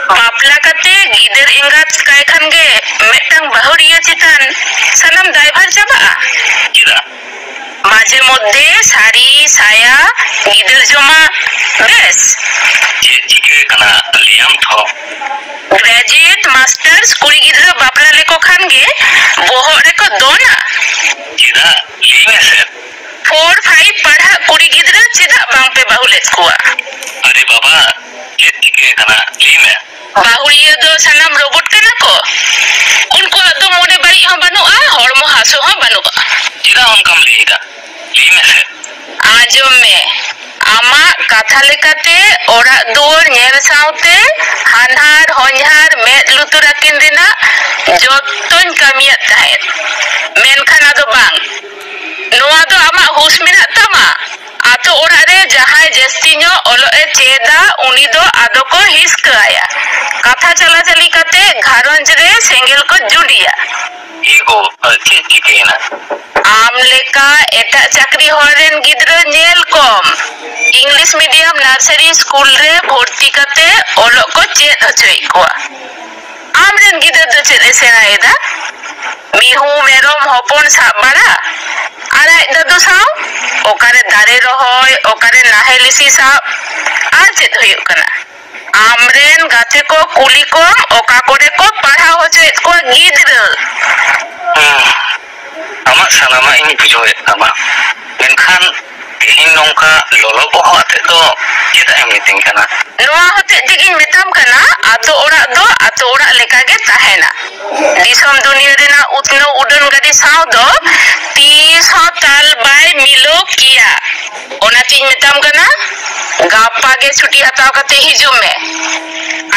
ᱵᱟᱯᱞᱟ ᱠᱟᱛᱮ ᱜᱤᱫᱟᱹᱨ ᱮᱸᱜᱟᱛ ᱠᱟᱭ ᱠᱷᱟᱱ ᱜᱮ ᱢᱤᱫᱴᱟᱝ ᱵᱟᱹᱦᱩᱲᱤᱭᱟᱹ ᱪᱮᱛᱟᱱ ᱥᱟᱱᱟᱢ ᱫᱟᱭᱵᱷᱟᱨ ᱪᱟᱵᱟᱜᱼᱟ? ᱪᱮᱫᱟᱜ? ᱢᱟᱡᱷᱮ ᱢᱚᱫᱽᱫᱷᱮ ᱥᱟᱹᱲᱤ, ᱥᱟᱭᱟ, ᱜᱤᱫᱟᱹᱨ ᱡᱚᱢᱟᱜ, ᱵᱮᱥ᱾ ᱪᱮᱫ ᱪᱤᱠᱟᱹ ᱠᱟᱱᱟ ᱞᱟᱹᱭᱟᱢ ᱛᱷᱚ? ᱜᱨᱮᱡᱩᱭᱮᱴ, ᱢᱟᱥᱴᱟᱨᱥ ᱠᱩᱲᱤ ᱜᱤᱫᱽᱨᱟᱹ ᱵᱟᱯᱞᱟ ᱞᱮᱠᱚ ᱠᱷᱟᱱ ᱜᱮ ᱵᱚᱦᱚᱜ ᱨᱮᱠᱚ ᱫᱚᱱᱟ᱾ ᱪᱮᱫᱟᱜ? ᱞᱟᱹᱭ ᱢᱮᱥᱮ᱾ ᱯᱷᱳᱨ ᱯᱷᱟᱭᱤᱵᱷ ᱯᱟᱲᱦᱟᱜ ᱠᱩᱲᱤ ᱜᱤᱫᱽᱨᱟᱹ ᱪᱮᱫᱟᱜ ᱵᱟᱝ ᱯᱮ ᱵᱟᱹᱦᱩ ᱞᱮᱫ ᱠᱚᱣᱟ? ᱟᱨᱮ ᱵᱟᱵᱟ, ᱪᱮᱫ ᱪᱤᱠᱟᱹ ᱠᱟᱱᱟ ᱞᱟᱹᱭ ᱢᱮ᱾ ᱵᱟᱹᱦᱩᱲᱤᱭᱟᱹ ᱫᱚ ᱥᱟᱱᱟᱢ ᱨᱳᱵᱳᱴ ᱠᱟᱱᱟ ᱠᱚ᱾ ᱩᱱᱠᱩᱣᱟᱜ ᱫᱚ ᱢᱚᱱᱮ ᱵᱟᱹᱲᱤᱡ ᱦᱚᱸ ᱵᱟᱹᱱᱩᱜᱼᱟ, ᱦᱚᱲᱢᱚ ᱦᱟᱹᱥᱩ ᱦᱚᱸ ᱵᱟᱹᱱᱩᱜᱼᱟ᱾ ᱪᱮᱫᱟᱜ ᱚᱱᱠᱟᱢ ᱞᱟᱹᱭ ᱮᱫᱟ? ᱞᱟᱹᱭ ᱢᱮᱥᱮ᱾ ᱟᱸᱡᱚᱢ ᱢᱮ, ᱟᱢᱟᱜ ᱠᱟᱛᱷᱟ ᱞᱮᱠᱟᱛᱮ ᱚᱲᱟᱜ ᱫᱩᱣᱟᱹᱨ ᱧᱮᱞ ᱥᱟᱶᱛᱮ ᱦᱟᱱᱦᱟᱨ ᱦᱚᱧᱦᱟᱨ ᱢᱮᱫ ᱞᱩᱛᱩᱨ ᱟᱹᱠᱤᱱ ᱨᱮᱱᱟᱜ ᱡᱚᱛᱚᱧ ᱠᱟᱹᱢᱤᱭᱮᱫ ᱛᱟᱦᱮᱸᱫ, ᱢᱮᱱᱠᱷᱟᱱ ᱟᱫᱚ ᱵᱟᱝ᱾ ᱱᱚᱣᱟ ᱫᱚ ᱟᱢᱟᱜ ᱦᱩᱥ ᱢᱮᱱᱟᱜ ᱛᱟᱢᱟ? ᱟᱛᱳ ᱚᱲᱟᱜ ᱨᱮ ᱡᱟᱦᱟᱸᱭ ᱡᱟᱹᱥᱛᱤ ᱧᱚᱜ ᱚᱞᱚᱜ ᱮ ᱪᱮᱫᱟ, ᱩᱱᱤ ᱫᱚ ᱟᱫᱚ ᱠᱚ ᱦᱤᱥᱠᱟᱹ ᱟᱭᱟ᱾ ᱠᱟᱛᱷᱟ ᱪᱟᱞᱟᱪᱟᱞᱤ ᱠᱟᱛᱮ ᱜᱷᱟᱨᱚᱸᱡᱽ ᱨᱮ ᱥᱮᱸᱜᱮᱞ ᱠᱚ ᱡᱩᱸᱰᱤᱭᱟ᱾ ᱮ ᱜᱳ, ᱪᱮᱫ ᱪᱤᱠᱟᱹᱭᱮᱱᱟ? ᱟᱢ ᱞᱮᱠᱟ ᱮᱴᱟᱜ ᱪᱟᱹᱠᱨᱤ ᱦᱚᱲ ᱨᱮᱱ ᱜᱤᱫᱽᱨᱟᱹ ᱧᱮᱞ ᱠᱚᱢ, ᱤᱝᱞᱤᱥ ᱢᱤᱰᱤᱭᱟᱢ ᱱᱟᱨᱥᱟᱨᱤ ᱥᱠᱩᱞ ᱨᱮ ᱵᱷᱚᱨᱛᱤ ᱠᱟᱛᱮ ᱚᱞᱚᱜ ᱠᱚ ᱪᱮᱫ ᱦᱚᱪᱚᱭᱮᱫ ᱠᱚᱣᱟ᱾ ᱟᱢ ᱨᱮᱱ ᱜᱤᱫᱟᱹᱨ ᱫᱚ ᱪᱮᱫ ᱮ ᱥᱮᱬᱟᱭᱮᱫᱟ? ᱢᱤᱦᱩ ᱢᱮᱨᱚᱢ ᱦᱚᱯᱚᱱ ᱥᱟᱵ ᱵᱟᱲᱟ ᱟᱨ ᱟᱡ ᱫᱟᱫᱩ ᱥᱟᱶ ᱚᱠᱟᱨᱮ ᱫᱟᱨᱮ ᱨᱚᱦᱚᱭ, ᱚᱠᱟᱨᱮ ᱱᱟᱦᱮᱞ ᱤᱥᱤ ᱥᱟᱵ, ᱟᱨ ᱪᱮᱫ ᱦᱩᱭᱩᱜ ᱠᱟᱱᱟ? ᱟᱢᱨᱮᱱ ᱜᱟᱛᱮ ᱠᱚ ᱠᱩᱞᱤ ᱠᱚᱢ ᱚᱠᱟ ᱠᱚᱨᱮ ᱠᱚ ᱯᱟᱲᱦᱟᱣ ᱦᱚᱪᱚᱭᱮᱫ ᱠᱚᱣᱟ ᱜᱤᱫᱽᱨᱟᱹ᱾ ᱦᱩᱸ, ᱟᱢᱟᱜ ᱥᱟᱱᱟᱢᱟᱜ ᱤᱧ ᱵᱩᱡᱷᱟᱹᱣᱮᱫ ᱛᱟᱢᱟ, ᱢᱮᱱᱠᱷᱟᱱ ᱛᱮᱦᱮᱧ ᱱᱚᱝᱠᱟ ᱞᱚᱞᱚ ᱵᱚᱦᱚᱜ ᱟᱛᱮᱫ ᱫᱚ ᱪᱮᱫᱟᱜ ᱮᱢ ᱢᱤᱛᱟᱹᱧ ᱠᱟᱱᱟ? ᱱᱚᱣᱟ ᱦᱚᱛᱮᱡ ᱛᱮᱜᱤᱧ ᱢᱮᱛᱟᱢ ᱠᱟᱱᱟ, ᱟᱛᱳ ᱚᱲᱟᱜ ᱫᱚ ᱟᱛᱳ ᱚᱲᱟᱜ ᱞᱮᱠᱟᱜᱮ ᱛᱟᱦᱮᱱᱟ᱾ ᱫᱤᱥᱚᱢ ᱫᱩᱱᱤᱭᱟᱹ ᱨᱮᱱᱟᱜ ᱩᱛᱱᱟᱹᱣ ᱩᱰᱟᱹᱱ ᱜᱟᱹᱰᱤ ᱥᱟᱶ ᱫᱚ ᱛᱤᱥ ᱦᱚᱸ ᱛᱟᱞ ᱵᱟᱭ ᱢᱤᱞᱟᱹᱣ ᱠᱮᱭᱟ᱾ ᱚᱱᱟᱛᱤᱧ ᱢᱮᱛᱟᱢ ᱠᱟᱱᱟ, ᱜᱟᱯᱟ ᱜᱮ ᱪᱷᱩᱴᱤ ᱦᱟᱛᱟᱣ ᱠᱟᱛᱮ ᱦᱤᱡᱩᱜ ᱢᱮ᱾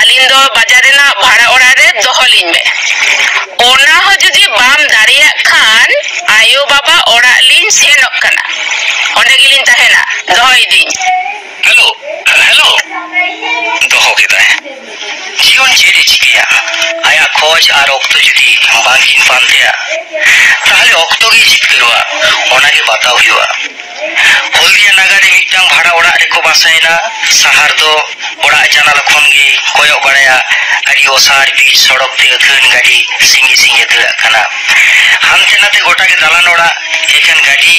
ᱟᱹᱞᱤᱧ ᱫᱚ ᱵᱟᱡᱟᱨ ᱨᱮᱱᱟᱜ ᱵᱷᱟᱲᱟ ᱚᱲᱟᱜ ᱨᱮ ᱫᱚᱦᱚ ᱞᱤᱧ ᱢᱮ᱾ ᱚᱱᱟ ᱦᱚᱸ ᱡᱩᱫᱤ ᱵᱟᱢ ᱫᱟᱲᱮᱭᱟᱜ ᱠᱷᱟᱱ, ᱟᱭᱳ ᱵᱟᱵᱟ ᱚᱲᱟᱜ ᱞᱤᱧ ᱥᱮᱱᱚᱜ ᱠᱟᱱᱟ᱾ ᱚᱸᱰᱮ ᱜᱮᱞᱤᱧ ᱛᱟᱦᱮᱱᱟ᱾ ᱫᱚᱦᱚᱭᱮᱫᱟᱹᱧ᱾ Hello, hello. ᱫᱚᱦᱚ ᱠᱮᱫᱟᱭ᱾ ᱡᱤᱭᱚᱱ ᱪᱮᱫ ᱮ ᱪᱤᱠᱟᱹᱭᱟ? ᱟᱭᱟᱜ ᱠᱷᱚᱡᱽ ᱟᱨ ᱚᱠᱛᱚ ᱡᱩᱫᱤ ᱵᱟᱝᱠᱤᱱ ᱯᱟᱱᱛᱮᱭᱟ, ᱛᱟᱦᱞᱮ ᱚᱠᱛᱚ ᱜᱮᱭ ᱡᱤᱛᱠᱟᱹᱨᱚᱜᱼᱟ᱾ ᱚᱱᱟᱜᱮ ᱵᱟᱛᱟᱣ ᱦᱩᱭᱩᱜᱼᱟ᱾ ᱦᱚᱞᱫᱤᱭᱟ ᱱᱟᱜᱟᱨ ᱨᱮ ᱢᱤᱫᱴᱟᱝ ᱵᱷᱟᱲᱟ ᱚᱲᱟᱜ ᱨᱮ ᱠᱚ ᱵᱟᱥᱟᱭᱮᱱᱟ᱾ ᱥᱟᱦᱟᱨ ᱫᱚ ᱚᱲᱟᱜ ᱡᱟᱱᱟᱞᱟ ᱠᱷᱚᱱ ᱜᱮ ᱠᱚᱭᱚᱜ ᱵᱟᱲᱟᱭᱟ᱾ ᱟᱹᱰᱤ ᱚᱥᱟᱨ ᱯᱤᱪ ᱥᱚᱲᱚᱠ ᱛᱮ ᱟᱹᱛᱷᱟᱹᱱ ᱜᱟᱹᱰᱤ ᱥᱤᱸᱜᱮ ᱥᱤᱸᱜᱮ ᱫᱟᱹᱲᱟᱜ ᱠᱟᱱᱟ᱾ ᱦᱟᱱᱛᱮ ᱱᱟᱛᱮ ᱜᱚᱴᱟ ᱜᱮ ᱫᱟᱞᱟᱱ ᱚᱲᱟᱜ, ᱮᱠᱮᱱ ᱜᱟᱹᱰᱤ,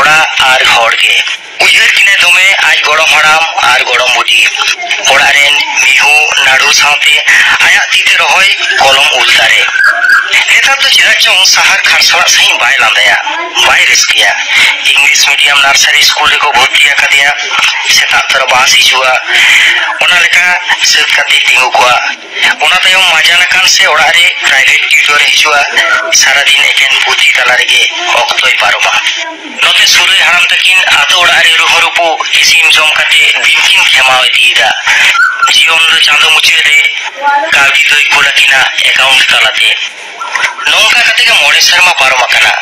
ᱚᱲᱟᱜ ᱟᱨ ᱦᱚᱲ ᱜᱮ᱾ ᱩᱭᱦᱟᱹᱨ ᱠᱤᱱᱟᱭ ᱫᱚᱢᱮ ᱟᱡ ᱜᱚᱲᱚᱢ ᱦᱟᱲᱟᱢ ᱟᱨ ᱜᱚᱲᱚᱢ ᱵᱩᱰᱷᱤ᱾ ᱚᱲᱟᱜ ᱨᱮᱱ ᱢᱤᱦᱩ ᱱᱟᱹᱲᱩ ᱥᱟᱶᱛᱮ ᱟᱭᱟᱜ ᱛᱤ ᱛᱮ ᱨᱚᱦᱚᱭ ᱠᱚᱞᱚᱢ ᱩᱞ ᱫᱟᱨᱮ᱾ ᱱᱮᱛᱟᱨ ᱫᱚ ᱪᱮᱫᱟᱜ ᱪᱚᱝ ᱥᱟᱦᱟᱨ ᱠᱷᱟᱨᱥᱟᱲᱟᱜ ᱥᱟᱺᱦᱤᱡ ᱵᱟᱭ ᱞᱟᱸᱫᱟᱭᱟ, ᱵᱟᱭ ᱨᱟᱹᱥᱠᱟᱹᱭᱟ᱾ ᱤᱝᱞᱤᱥ ᱢᱤᱰᱤᱭᱟᱢ ᱱᱟᱨᱥᱟᱨᱤ ᱥᱠᱩᱞ ᱨᱮᱠᱚ ᱵᱷᱚᱨᱛᱤ ᱟᱠᱟᱫᱮᱭᱟ᱾ ᱥᱮᱛᱟᱜ ᱛᱚᱨᱟ ᱵᱟᱥ ᱦᱤᱡᱩᱜᱼᱟ, ᱚᱱᱟ ᱞᱮᱠᱟ ᱥᱟᱹᱛ ᱠᱟᱛᱮ ᱛᱤᱸᱜᱩ ᱠᱚᱜᱼᱟ᱾ ᱚᱱᱟ ᱛᱟᱭᱚᱢ ᱢᱟᱡᱟᱱ ᱟᱠᱟᱱ ᱥᱮ ᱚᱲᱟᱜ ᱨᱮ ᱯᱨᱟᱭᱵᱷᱮᱴ ᱴᱤᱭᱩᱴᱚᱨ ᱮ ᱦᱤᱡᱩᱜᱼᱟ᱾ ᱥᱟᱨᱟᱫᱤᱱ ᱮᱠᱮᱱ ᱯᱩᱛᱷᱤ ᱛᱟᱞᱟ ᱨᱮᱜᱮ ᱚᱠᱛᱚᱭ ᱯᱟᱨᱚᱢᱟ᱾ ᱱᱚᱛᱮ ᱥᱩᱨᱟᱹᱭ ᱦᱟᱲᱟᱢ ᱛᱟᱹᱠᱤᱱ ᱟᱛᱳ ᱚᱲᱟᱜ ᱨᱮ ᱨᱩᱦᱩ ᱨᱩᱯᱩ ᱤᱥᱤᱱ ᱡᱚᱢ ᱠᱟᱛᱮ ᱫᱤᱱ ᱠᱤᱱ ᱠᱷᱮᱢᱟᱣ ᱤᱫᱤᱭᱮᱫᱟ᱾ ᱡᱤᱭᱚᱱ ᱫᱚ ᱪᱟᱸᱫᱚ ᱢᱩᱪᱟᱹᱫ ᱨᱮ ᱠᱟᱹᱣᱰᱤ ᱫᱚᱭ ᱠᱩᱞ ᱟᱹᱠᱤᱱᱟ ᱮᱠᱟᱣᱩᱱᱴ ᱛᱟᱞᱟᱛᱮ᱾ ᱱᱚᱝᱠᱟ ᱠᱟᱛᱮ ᱜᱮ ᱢᱚᱬᱮ ᱥᱮᱨᱢᱟ ᱯᱟᱨᱚᱢ ᱟᱠᱟᱱᱟ᱾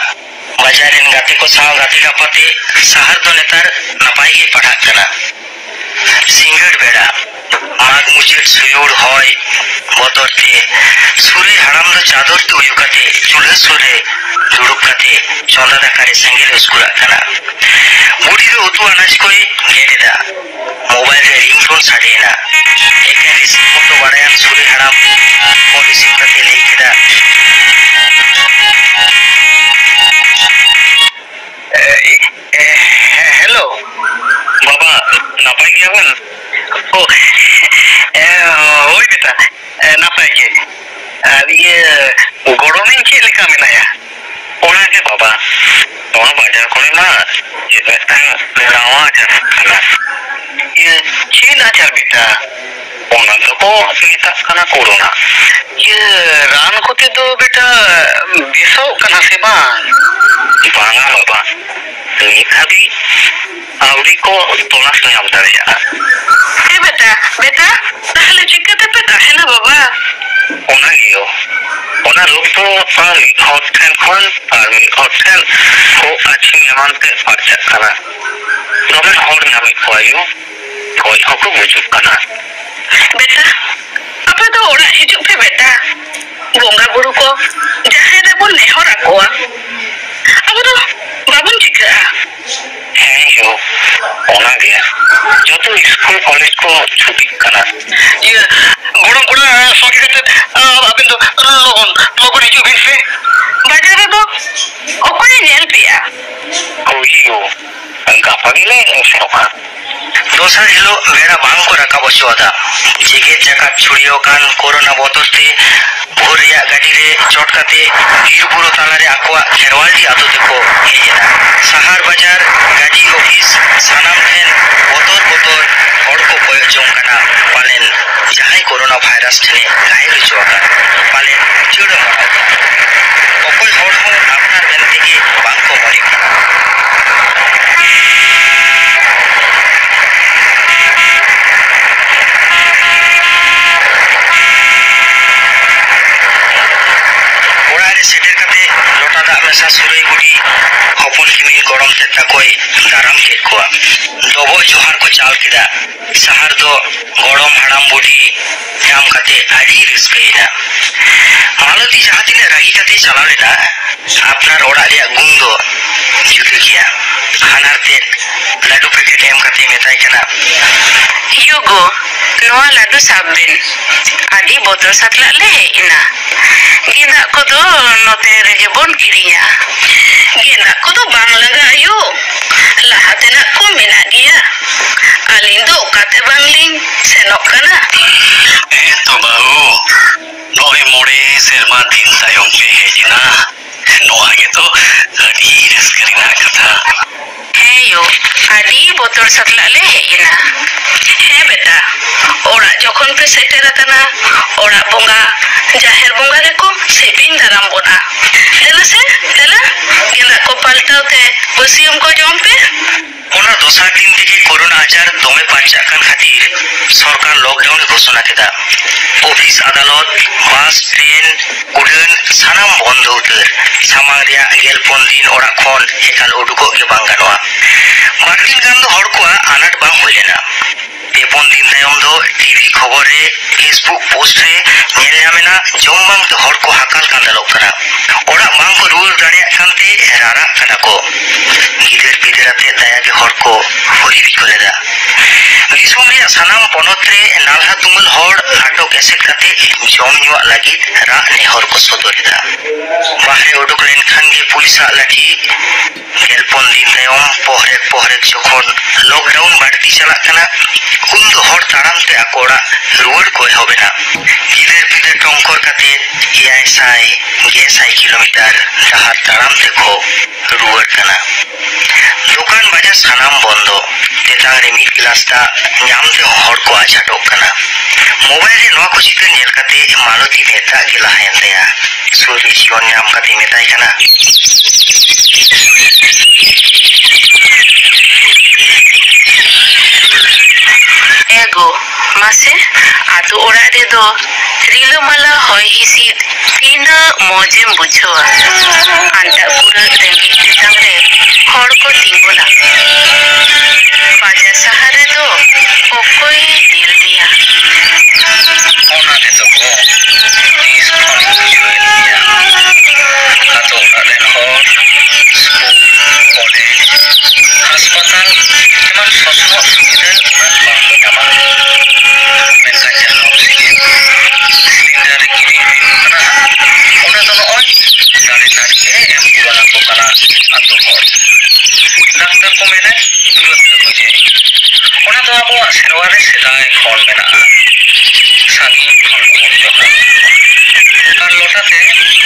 ᱵᱟᱡᱟᱨ ᱨᱮᱱ ᱜᱟᱛᱮ ᱠᱚ ᱥᱟᱶ ᱜᱟᱛᱮ ᱜᱟᱯᱟᱛᱮ ᱥᱟᱦᱟᱨ ᱫᱚ ᱱᱮᱛᱟᱨ ᱱᱟᱯᱟᱭ ᱜᱮ ᱯᱟᱲᱦᱟᱜ ᱠᱟᱱᱟ᱾ ᱥᱤᱸᱜᱟᱹᱲ ᱵᱮᱲᱟ ᱢᱟᱜᱽ ᱢᱩᱪᱟᱹᱫ ᱥᱩᱭᱩᱲ ᱦᱚᱭ ᱵᱚᱛᱚᱨ ᱛᱮ ᱥᱩᱨᱟᱹᱭ ᱦᱟᱲᱟᱢ ᱫᱚ ᱪᱟᱫᱚᱨ ᱛᱮ ᱩᱭᱩ ᱠᱟᱛᱮ ᱪᱩᱞᱦᱟᱹ ᱥᱩᱨ ᱨᱮ ᱫᱩᱲᱩᱵ ᱠᱟᱛᱮ ᱪᱚᱸᱫᱟ ᱫᱟᱠᱟ ᱨᱮ ᱥᱮᱸᱜᱮᱞ ᱮ ᱩᱥᱠᱩᱨᱟᱜ ᱠᱟᱱᱟ᱾ ᱵᱩᱰᱷᱤ ᱫᱚ ᱩᱛᱩ ᱟᱱᱟᱡ ᱠᱚᱭ ᱜᱮᱫ ᱮᱫᱟ᱾ ᱢᱳᱵᱟᱭᱤᱞ ᱨᱮ ᱨᱤᱝᱴᱳᱱ ᱥᱟᱰᱮᱭᱮᱱᱟ᱾ ᱮᱠᱮᱱ ᱨᱤᱥᱤᱵᱷ ᱯᱷᱳᱱ ᱫᱚ ᱵᱟᱲᱟᱭᱟᱱ ᱥᱩᱨᱟᱹᱭ ᱦᱟᱲᱟᱢ ᱯᱷᱳᱱ ᱨᱤᱥᱤᱵᱷ ᱠᱟᱛᱮ ᱞᱟᱹᱭ ᱠᱮᱫᱟ, ᱮ, ᱮ, ᱦᱮᱸ, ᱦᱮᱞᱳ᱾ ᱵᱟᱵᱟ, ᱱᱟᱯᱟᱭ ᱜᱮᱭᱟᱵᱮᱱ? ᱳ, ᱮ, ᱦᱳᱭ ᱵᱮᱴᱟ, ᱮ, ᱱᱟᱯᱟᱭ ᱜᱮ᱾ ᱟᱨ ᱤᱭᱟᱹ, ᱜᱚᱲᱚᱢᱤᱧ ᱪᱮᱫ ᱞᱮᱠᱟ ᱢᱮᱱᱟᱭᱟ? ᱚᱱᱟᱜᱮ ᱵᱟᱵᱟ, ᱱᱚᱣᱟ ᱵᱟᱡᱟᱨ ᱠᱚᱨᱮ ᱢᱟ ᱪᱮᱫ ᱢᱤᱫᱴᱟᱝ ᱱᱟᱣᱟ ᱟᱡᱟᱨ ᱠᱟᱱᱟ᱾ ᱤᱭᱟᱹ, ᱪᱮᱫ ᱟᱡᱟᱨ ᱵᱮᱴᱟ? ᱚᱱᱟ ᱫᱚᱠᱚ ᱢᱮᱛᱟᱜ ᱠᱟᱱᱟ ᱠᱳᱨᱳᱱᱟ᱾ ᱤᱭᱟᱹ, ᱨᱟᱱ ᱠᱚᱛᱮ ᱫᱚ ᱵᱮᱴᱟ ᱵᱮᱥᱚᱜ ᱠᱟᱱᱟ ᱥᱮ ᱵᱟᱝ? ᱵᱟᱝᱟ ᱵᱟᱵᱟ, ᱱᱤᱛ ᱦᱟᱹᱵᱤᱡ ᱟᱹᱣᱨᱤ ᱠᱚ ᱛᱚᱞᱟᱥ ᱧᱟᱢ ᱫᱟᱲᱮᱭᱟᱜᱼᱟ᱾ ᱦᱮᱸ ᱵᱮᱴᱟ, ᱵᱮᱴᱟ, ᱛᱟᱦᱞᱮ ᱪᱤᱠᱟᱹ ᱛᱮᱯᱮ ᱛᱟᱦᱮᱱᱟ ᱵᱟᱵᱟ? ᱚᱱᱟ ᱜᱮᱭᱚ, ᱚᱱᱟ ᱨᱳᱜᱽ ᱫᱚ ᱢᱤᱫ ᱦᱚᱲ ᱴᱷᱮᱱ ᱠᱷᱚᱱ ᱟᱨ ᱢᱤᱫ ᱦᱚᱲ ᱴᱷᱮᱱ ᱠᱷᱩᱜ ᱟᱹᱪᱷᱤᱢ ᱮᱢᱟᱱ ᱛᱮ ᱯᱟᱨᱪᱟᱜ ᱠᱟᱱᱟ᱾ ᱫᱚᱢᱮ ᱦᱚᱲ ᱧᱟᱢᱮᱫ ᱠᱚᱣᱟ ᱭᱳ, ᱜᱚᱡ ᱦᱚᱸᱠᱚ ᱜᱩᱡᱩᱜ ᱠᱟᱱᱟ᱾ ᱵᱮᱴᱟ, ᱟᱯᱮ ᱫᱚ ᱚᱲᱟᱜ ᱦᱤᱡᱩᱜ ᱯᱮ ᱵᱮᱴᱟ, ᱵᱚᱸᱜᱟ ᱵᱩᱨᱩ ᱠᱚ ᱡᱟᱦᱮᱨ ᱨᱮᱵᱚᱱ ᱱᱮᱦᱚᱨ ᱟᱠᱚᱣᱟ᱾ ᱟᱵᱚ ᱫᱚ ᱵᱟᱵᱚᱱ ᱪᱤᱠᱟᱹᱜᱼᱟ᱾ ᱦᱮᱸ ᱭᱳ, ᱚᱱᱟᱜᱮ᱾ ᱡᱚᱛᱚ ᱥᱠᱩᱞ ᱠᱚᱞᱮᱡᱽ ᱠᱚ ᱪᱷᱩᱴᱤᱜ ᱠᱟᱱᱟ᱾ ᱤᱭᱟᱹ, ᱜᱚᱲᱚᱢ ᱠᱚᱲᱟ ᱥᱚᱸᱜᱮ ᱠᱟᱛᱮ, ᱟ, ᱟᱵᱮᱱ ᱫᱚ ᱞᱚᱜᱚᱱ, ᱞᱚᱜᱚᱱ ᱦᱤᱡᱩᱜ ᱵᱤᱱ ᱥᱮ᱾ ᱵᱟᱡᱟᱨ ᱨᱮᱫᱚ ᱚᱠᱚᱭᱮ ᱧᱮᱞ ᱯᱮᱭᱟ? ᱦᱳᱭ ᱭᱳ, ᱜᱟᱯᱟ ᱜᱮᱞᱮ ᱥᱮᱱᱚᱜᱼᱟ᱾ ᱫᱚᱥᱟᱨ ᱦᱤᱞᱳᱜ ᱵᱮᱲᱟ ᱵᱟᱝ ᱠᱚ ᱨᱟᱠᱟᱵ ᱦᱚᱪᱚ ᱟᱫᱟ᱾ ᱡᱮᱜᱮᱛ ᱡᱟᱠᱟᱛ ᱪᱷᱩᱲᱭᱟᱹᱣ ᱟᱠᱟᱱ ᱠᱳᱨᱳᱱᱟ ᱵᱚᱛᱚᱨ ᱛᱮ ᱵᱷᱳᱨ ᱨᱮᱭᱟᱜ ᱜᱟᱹᱰᱤ ᱨᱮ ᱪᱚᱴ ᱠᱟᱛᱮ ᱵᱤᱨ ᱵᱩᱨᱩ ᱛᱟᱞᱟᱨᱮ ᱟᱠᱚᱣᱟᱜ ᱠᱷᱮᱨᱣᱟᱞᱰᱤ ᱟᱛᱳ ᱛᱮᱠᱚ ᱦᱮᱡ ᱮᱱᱟ᱾ ᱥᱟᱦᱟᱨ ᱵᱟᱡᱟᱨ, ᱜᱟᱹᱰᱤ ᱚᱯᱷᱤᱥ, ᱥᱟᱱᱟᱢ ᱴᱷᱮᱱ ᱵᱚᱛᱚᱨ ᱵᱚᱛᱚᱨ ᱦᱚᱲ ᱠᱚ ᱠᱚᱭᱚᱜ ᱡᱚᱝ ᱠᱟᱱᱟ᱾ ᱯᱟᱞᱮᱱ ᱡᱟᱦᱟᱸᱭ ᱠᱳᱨᱳᱱᱟ ᱵᱷᱟᱭᱨᱟᱥ ᱴᱷᱮᱱᱮ ᱜᱷᱟᱭᱮᱞ ᱦᱚᱪᱚ ᱟᱠᱟᱱ, ᱯᱟᱞᱮᱱ ᱩᱪᱟᱹᱲ ᱮᱢᱟᱱᱚᱜ ᱠᱟᱱᱟ᱾ ᱚᱠᱚᱭ ᱦᱚᱲ ᱦᱚᱸ ᱟᱯᱱᱟᱨ ᱢᱮᱱᱛᱮ ᱜᱮ ᱵᱟᱝ ᱠᱚ ᱢᱚᱱᱮ ᱠᱟᱱᱟ᱾ ᱚᱲᱟᱜ ᱨᱮ ᱥᱮᱴᱮᱨ ᱠᱟᱛᱮ ᱞᱚᱴᱟ ᱫᱟᱜ ᱢᱮᱥᱟ ᱥᱩᱨᱟᱹᱭ ᱵᱩᱰᱷᱤ ᱦᱚᱯᱚᱱ ᱠᱤᱢᱤᱱ ᱜᱚᱲᱚᱢ ᱛᱮᱫ ᱛᱟᱠᱚᱭ ᱫᱟᱨᱟᱢ ᱠᱮᱫ ᱠᱚᱣᱟ᱾ ᱰᱚᱵᱚᱜ ᱡᱚᱦᱟᱨ ᱠᱚ ᱪᱟᱞ ᱠᱮᱫᱟ᱾ ᱥᱟᱦᱟᱨ ᱫᱚ ᱜᱚᱲᱚᱢ ᱦᱟᱲᱟᱢ ᱵᱩᱰᱷᱤ ᱧᱟᱢ ᱠᱟᱛᱮ ᱟᱹᱰᱤ ᱨᱟᱹᱥᱠᱟᱹᱭᱮᱱᱟ᱾ ᱢᱟᱞᱚᱛᱤ ᱡᱟᱦᱟᱸ ᱛᱤᱱᱟᱹᱜ ᱨᱟᱹᱜᱤ ᱠᱟᱛᱮ ᱪᱟᱞᱟᱣ ᱞᱮᱱᱟ, ᱟᱯᱱᱟᱨ ᱚᱲᱟᱜ ᱨᱮᱭᱟᱜ ᱜᱩᱱ ᱫᱚ ᱡᱩᱫᱟᱹ ᱜᱮᱭᱟ᱾ ᱦᱟᱱᱟᱨ ᱛᱮᱫ ᱞᱟᱹᱰᱩ ᱯᱮᱠᱮᱴ ᱮᱢ ᱠᱟᱛᱮ ᱢᱮᱛᱟᱭ ᱠᱟᱱᱟ, "ᱭᱳ ᱜᱳ, ᱱᱚᱣᱟ ᱞᱟᱹᱰᱩ ᱥᱟᱵ ᱵᱮᱱ᱾ ᱟᱹᱰᱤ ᱵᱚᱛᱚᱨ ᱥᱟᱛᱞᱟᱜ ᱞᱮ ᱦᱮᱡ ᱮᱱᱟ᱾ ᱜᱮᱸᱫᱟᱜ ᱠᱚᱫᱚ ᱱᱚᱛᱮ ᱨᱮᱜᱮ ᱵᱚᱱ ᱠᱤᱨᱤᱧᱟ᱾ ᱜᱮᱸᱫᱟᱜ ᱠᱚᱫᱚ ᱵᱟᱝ ᱞᱟᱜᱟᱜᱼᱟ ᱭᱳ, ᱞᱟᱦᱟ ᱛᱮᱱᱟᱜ ᱠᱚ ᱢᱮᱱᱟᱜ ᱜᱮᱭᱟ᱾ ᱟᱹᱞᱤᱧ ᱫᱚ ᱚᱠᱟᱛᱮ ᱵᱟᱝᱞᱤᱧ ᱥᱮᱱᱚᱜ ᱠᱟᱱᱟ?" ᱦᱮᱸ ᱛᱚ ᱵᱟᱹᱦᱩ, ᱱᱚᱜᱼᱚᱭ ᱢᱚᱬᱮ ᱥᱮᱨᱢᱟ ᱫᱤᱱ ᱛᱟᱭᱚᱢ ᱯᱮ ᱦᱮᱡ ᱮᱱᱟ, ᱱᱚᱣᱟ ᱜᱮᱛᱚ ᱟᱹᱰᱤ ᱨᱟᱹᱥᱠᱟᱹ ᱨᱮᱱᱟᱜ ᱠᱟᱛᱷᱟ᱾ ᱦᱮᱸ ᱭᱳ, ᱟᱹᱰᱤ ᱵᱚᱛᱚᱨ ᱥᱟᱛᱞᱟᱜ ᱞᱮ ᱦᱮᱡ ᱮᱱᱟ᱾ ᱦᱮᱸ ᱵᱮᱴᱟ, ᱚᱲᱟᱜ ᱡᱚᱠᱷᱚᱱ ᱯᱮ ᱥᱮᱴᱮᱨ ᱟᱠᱟᱱᱟ, ᱚᱲᱟᱜ ᱵᱚᱸᱜᱟ, ᱡᱟᱦᱮᱨ ᱵᱚᱸᱜᱟ ᱜᱮᱠᱚ ᱥᱮᱯᱮᱧ ᱫᱟᱨᱟᱢ ᱵᱚᱱᱟ᱾ ᱫᱮᱞᱟ ᱥᱮ, ᱫᱮᱞᱟ, ᱜᱮᱸᱫᱟᱜ ᱠᱚ ᱯᱟᱞᱴᱟᱣ ᱛᱮ ᱵᱟᱹᱥᱭᱟᱹᱢ ᱠᱚ ᱡᱚᱢ ᱯᱮ᱾ ᱚᱱᱟ ᱫᱚᱥᱟᱨ ᱫᱤᱱ ᱛᱮᱜᱮ ᱠᱳᱨᱳᱱᱟ ᱟᱡᱟᱨ ᱫᱚᱢᱮ ᱯᱟᱨᱪᱟᱜ ᱠᱟᱱ ᱠᱷᱟᱹᱛᱤᱨ ᱥᱚᱨᱠᱟᱨ ᱞᱚᱠᱰᱟᱣᱩᱱ ᱮ ᱜᱷᱳᱥᱚᱱᱟ ᱠᱮᱫᱟ᱾ ᱚᱯᱷᱤᱥ, ᱟᱫᱟᱞᱚᱛ, ᱵᱟᱥ, ᱴᱨᱮᱱ, ᱩᱰᱟᱹᱱ ᱥᱟᱱᱟᱢ ᱵᱚᱱᱫᱚ ᱩᱛᱟᱹᱨ᱾ ᱥᱟᱢᱟᱝ ᱨᱮᱭᱟᱜ ᱜᱮᱞ ᱯᱩᱱ ᱫᱤᱱ ᱚᱲᱟᱜ ᱠᱷᱚᱱ ᱮᱠᱟᱞ ᱩᱰᱩᱠᱚᱜ ᱜᱮ ᱵᱟᱝ ᱜᱟᱱᱚᱜᱼᱟ᱾ ᱵᱟᱨ ᱫᱤᱱ ᱜᱟᱱ ᱫᱚ ᱦᱚᱲ ᱠᱚᱣᱟᱜ ᱟᱱᱟᱴ ᱵᱟᱝ ᱦᱩᱭ ᱞᱮᱱᱟ᱾ ᱯᱮ ᱯᱩᱱ ᱫᱤᱱ ᱛᱟᱭᱚᱢ ᱫᱚ ᱴᱤᱵᱷᱤ ᱠᱷᱚᱵᱚᱨ ᱨᱮ, ᱯᱷᱮᱥᱵᱩᱠ ᱯᱳᱥᱴ ᱨᱮ ᱧᱮᱞ ᱧᱟᱢ ᱮᱱᱟ, ᱡᱚᱢ ᱵᱟᱝᱛᱮ ᱦᱚᱲ ᱠᱚ ᱦᱟᱠᱟᱞ ᱠᱟᱸᱫᱟᱞᱚᱜ ᱠᱟᱱᱟ᱾ ᱚᱲᱟᱜ ᱵᱟᱝ ᱠᱚ ᱨᱩᱣᱟᱹᱲ ᱫᱟᱲᱮᱭᱟᱜ ᱠᱟᱱᱛᱮ ᱨᱟᱨᱟᱜ ᱠᱟᱱᱟ ᱠᱚ᱾ ᱜᱤᱫᱟᱹᱨ ᱯᱤᱫᱟᱹᱨ ᱟᱛᱮ ᱫᱟᱭᱟ ᱜᱮ ᱦᱚᱲ ᱠᱚ ᱦᱩᱨᱤ ᱵᱤᱠᱚ ᱞᱮᱫᱟ᱾ ᱫᱤᱥᱚᱢ ᱨᱮᱭᱟᱜ ᱥᱟᱱᱟᱢ ᱯᱚᱱᱚᱛ ᱨᱮ ᱱᱟᱞᱦᱟ ᱛᱩᱢᱟᱹᱞ ᱦᱚᱲ ᱟᱴᱚᱠ ᱮᱥᱮᱫ ᱠᱟᱛᱮ ᱡᱚᱢ ᱧᱩᱣᱟᱜ ᱞᱟᱹᱜᱤᱫ ᱨᱟᱜ ᱱᱮᱦᱚᱨ ᱠᱚ ᱥᱚᱫᱚᱨ ᱮᱫᱟ᱾ ᱵᱟᱦᱨᱮ ᱚᱰᱚᱠ ᱞᱮᱱᱠᱷᱟᱱ ᱜᱮ ᱯᱩᱞᱤᱥᱟᱜ ᱞᱟᱴᱷᱤ᱾ ᱜᱮᱞᱯᱩᱱ ᱫᱤᱱ ᱛᱟᱭᱚᱢ ᱯᱚᱦᱨᱮᱠ ᱯᱚᱦᱨᱮᱠ ᱡᱚᱠᱷᱚᱱ ᱞᱚᱠᱰᱟᱣᱩᱱ ᱵᱟᱹᱲᱛᱤ ᱪᱟᱞᱟᱜ ᱠᱟᱱᱟ, ᱩᱱ ᱫᱚ ᱦᱚᱲ ᱛᱟᱲᱟᱢ ᱛᱮ ᱟᱠᱚ ᱚᱲᱟᱜ ᱨᱩᱣᱟᱹᱲ ᱠᱚ ᱮᱦᱚᱵ ᱮᱱᱟ᱾ ᱜᱤᱫᱟᱹᱨ ᱯᱤᱫᱟᱹᱨ ᱴᱚᱝᱠᱚᱨ ᱠᱟᱛᱮ ᱮᱭᱟᱭ ᱥᱟᱭ, ᱜᱮᱥᱟᱭ ᱠᱤᱞᱳᱢᱤᱴᱟᱨ ᱰᱟᱦᱟᱨ ᱛᱟᱲᱟᱢ ᱛᱮᱠᱚ ᱨᱩᱣᱟᱹᱲ ᱠᱟᱱᱟ᱾ ᱫᱚᱠᱟᱱ ᱵᱟᱡᱟᱨ ᱥᱟᱱᱟᱢ ᱵᱚᱱᱫᱚ᱾ ᱛᱮᱛᱟᱝ ᱨᱮ ᱢᱤᱫ ᱜᱞᱟᱥ ᱫᱟᱜ ᱧᱟᱢ ᱛᱮᱦᱚᱸ ᱦᱚᱲ ᱠᱚ ᱟᱡᱷᱟᱴᱚᱜ ᱠᱟᱱᱟ᱾ ᱢᱳᱵᱟᱭᱤᱞ ᱨᱮ ᱱᱚᱣᱟ ᱠᱚ ᱪᱤᱛᱟᱹᱨ ᱧᱮᱞ ᱠᱟᱛᱮ ᱢᱟᱞᱚᱛᱤ ᱢᱮᱫ ᱫᱟᱜ ᱜᱮ ᱞᱟᱦᱟᱭᱮᱱ ᱛᱟᱭᱟ᱾ ᱥᱩᱨ ᱨᱮ ᱡᱤᱭᱚᱱ ᱧᱟᱢ ᱠᱟᱛᱮ ᱢᱮᱛᱟᱭ ᱠᱟᱱᱟ᱾ ᱮ ᱜᱳ, ᱢᱟᱥᱮ, ᱟᱛᱳ ᱚᱲᱟᱜ ᱨᱮᱫᱚ ᱨᱤᱞᱟᱹᱢᱟᱞᱟ ᱦᱚᱭ ᱦᱤᱸᱥᱤᱫ ᱛᱤᱱᱟᱹᱜ ᱢᱚᱡᱮᱢ ᱵᱩᱡᱷᱟᱹᱣᱟ᱾ ᱟᱱᱴᱟᱜ ᱠᱩᱲᱟᱹᱜ ᱨᱮᱸᱜᱮᱡ ᱛᱮᱛᱟᱝ ᱨᱮ ᱦᱚᱲ ᱠᱚ ᱛᱤᱸᱜᱩᱱᱟ᱾ ᱵᱟᱡᱟᱨ ᱥᱟᱦᱟᱨ ᱨᱮᱫᱚ ᱚᱠᱚᱭᱮ ᱧᱮᱞ ᱢᱮᱭᱟ? ᱚᱱᱟ ᱜᱮᱛᱚ ᱜᱚ, ᱛᱤᱥ ᱠᱷᱚᱱᱤᱧ ᱵᱩᱡᱷᱟᱹᱣᱮᱫ ᱢᱮᱭᱟ᱾ ᱟᱛᱳ ᱚᱲᱟᱜ ᱨᱮᱱ ᱦᱚᱲ ᱥᱠᱩᱞ, ᱠᱚᱞᱮᱡᱽ, ᱦᱟᱥᱯᱟᱛᱟᱞ ᱮᱢᱟᱱ ᱥᱚᱥᱱᱚᱜ ᱥᱩᱵᱤᱫᱷᱟ ᱩᱱᱟᱹᱜ ᱵᱟᱝ ᱠᱚ ᱧᱟᱢᱟ᱾ ᱢᱮᱱᱠᱷᱟᱱ ᱡᱟᱦᱟᱸ ᱚᱠᱥᱤᱡᱮᱱ ᱥᱤᱞᱤᱱᱰᱟᱨ ᱨᱮ ᱠᱤᱨᱤᱧ ᱦᱩᱭᱩᱜ ᱠᱟᱱᱟ, ᱚᱱᱟ ᱫᱚ ᱱᱚᱜᱼᱚᱭ ᱫᱟᱨᱮ ᱱᱟᱹᱲᱤ ᱜᱮ ᱮᱢ ᱯᱩᱨᱚᱱ ᱟᱠᱚ ᱠᱟᱱᱟ ᱟᱛᱳ ᱦᱚᱲ᱾ ᱰᱟᱠᱛᱟᱨ ᱠᱚ ᱢᱮᱱᱟ ᱫᱩᱨᱚᱛᱛᱚ ᱵᱩᱡᱮ᱾ ᱚᱱᱟ ᱫᱚ ᱟᱵᱚᱣᱟᱜ ᱥᱮᱨᱣᱟ ᱨᱮ ᱥᱮᱫᱟᱭ ᱠᱷᱚᱱ ᱢᱮᱱᱟᱜᱼᱟ᱾ ᱥᱟᱹᱜᱤᱧ ᱠᱷᱚᱱ ᱜᱮᱵᱚᱱ ᱡᱚᱴᱟᱣ᱾ ᱟᱨ ᱞᱚᱴᱟ ᱛᱮ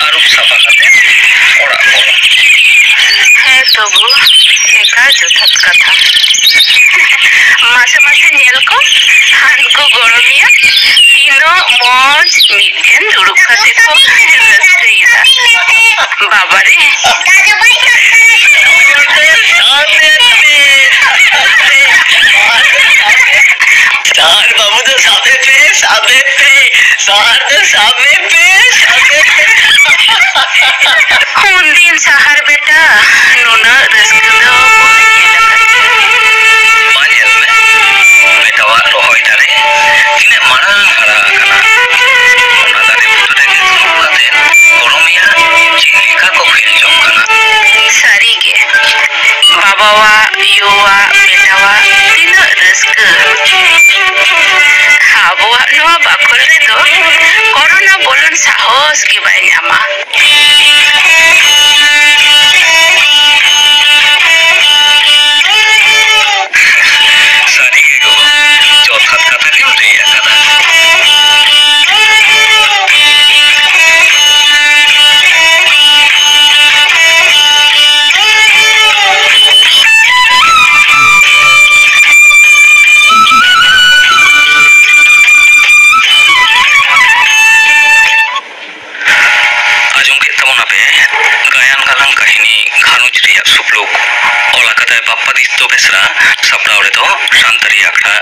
ᱟᱹᱨᱩᱵ ᱥᱟᱯᱷᱟ ᱠᱟᱛᱮ ᱚᱲᱟᱜ ᱵᱚᱞᱚᱱ᱾ ᱦᱮᱸ ᱛᱚᱵᱩ, ᱮᱠᱟᱞ ᱡᱚᱛᱷᱟᱛ ᱠᱟᱛᱷᱟ᱾ ᱢᱟᱥᱮ ᱢᱟᱥᱮ ᱧᱮᱞ ᱠᱚᱢ, ᱦᱟᱱᱠᱩ ᱜᱚᱲᱚᱢᱤᱭᱟᱹ ᱛᱤᱱᱟᱹᱜ ᱢᱚᱡᱽ ᱢᱤᱫ ᱴᱷᱮᱱ ᱫᱩᱲᱩᱵ ᱠᱟᱛᱮ ᱠᱚ ᱨᱟᱹᱥᱠᱟᱹᱭᱮᱫᱟ᱾ ᱵᱟᱵᱟᱨᱮ! ᱥᱟᱨ ᱵᱟᱹᱵᱩ ᱫᱚ ᱥᱟᱵᱮ ᱯᱮ, ᱥᱟᱵᱮ ᱯᱮ, ᱥᱟᱨ ᱫᱚ ᱥᱟᱵᱮ ᱯᱮ, ᱥᱟᱵᱮ ᱯᱮ᱾ ᱩᱱᱫᱤᱱ ᱥᱟᱦᱟᱨ ᱵᱮᱴᱟ ᱱᱩᱱᱟᱹᱜ ᱨᱟᱹᱥᱠᱟᱹ ᱫᱚ ᱵᱟᱹᱧ ᱧᱮᱞ ᱟᱠᱟᱫ ᱛᱟᱦᱮᱸ᱾ ᱢᱟ ᱧᱮᱞ ᱢᱮ, ᱵᱮᱴᱟᱣᱟᱜ ᱨᱚᱦᱚᱭ ᱫᱟᱨᱮ ᱛᱤᱱᱟᱹᱜ ᱢᱟᱨᱟᱝ ᱦᱟᱨᱟ ᱟᱠᱟᱱᱟ᱾ ᱚᱱᱟ ᱫᱟᱨᱮ ᱵᱩᱴᱟᱹ ᱨᱮᱜᱮ ᱫᱩᱲᱩᱵ ᱠᱟᱛᱮ ᱜᱚᱲᱚᱢᱮᱭᱟ ᱪᱮᱫ ᱞᱮᱠᱟ ᱠᱚ ᱠᱷᱮᱞ ᱟᱫᱤᱛᱛᱚ ᱵᱮᱥᱨᱟ᱾ ᱥᱟᱯᱲᱟᱣ ᱨᱮᱫᱚ ᱥᱟᱱᱛᱟᱲᱤ ᱟᱠᱷᱲᱟ᱾